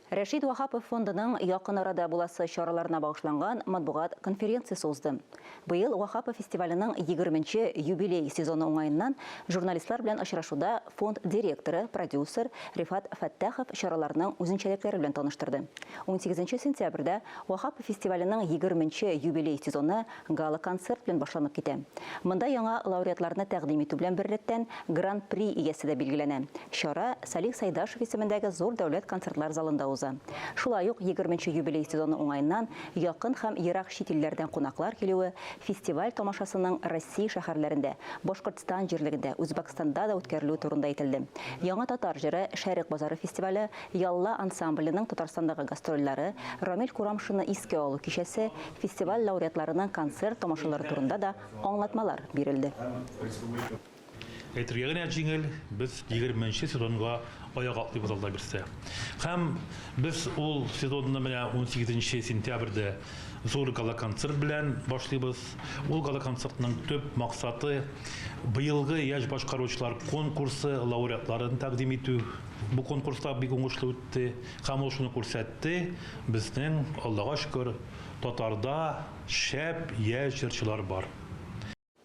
Рәшит Ваһапов фондының якын арада буласы чараларына багышланган матбугат конференциясе узды. Быел Ваһапов фестиваленең егерменче юбилей сезоны уңаеннан журналистлар белән очрашуда фонд директоры, продюсер Рифат Фәттахов чараларның үзенчәлекләре белән таныштырды. Унсигезенче сентябрьдә Ваһапов фестиваленең егерменче юбилей сезоны гала-концерт белән башланып китә. Монда яңа лауреатларны тәкъдим итү белән беррәттән, Гран-при иясе дә билгеләнә. Чара Салих Сайдашев исемендәге Зур дәүләт концертлар залында уза. Шулай ук егерменче юбилей сезоны уңаеннан якын һәм ерак чит илләрдән кунаклар килүе, фестиваль тамашасының Россия шәһәрләрендә, Башкортстан җирлегендә, Үзбәкстанда да үткәрелүе турында әйтелде. Яңа татар җыры, Шәрык базары фестивале, Ялла ансамбленең Татарстандагы гастрольләре, Рамил Курамшинны искә алу кичәсе, фестиваль лауреатларының концерт тамашалары турында да аңлатмалар бирелде. Әйтергә генә җиңел, без егерменче сезонга аяк атлыйбыз Алла бирсә. Һәм без ул сезонны менә унсигезенче сентябрьдә зур гала-концерт белән башлыйбыз. Ул гала-концертның төп максаты, быелгы яшь башкаручылар конкурсы лауреатларын тәкъдим итү. Бу конкурс та бик уңышлы үтте һәм ул шуны күрсәтте, безнең, Аллага шөкер, татарда шәп яшь җырчылар бар.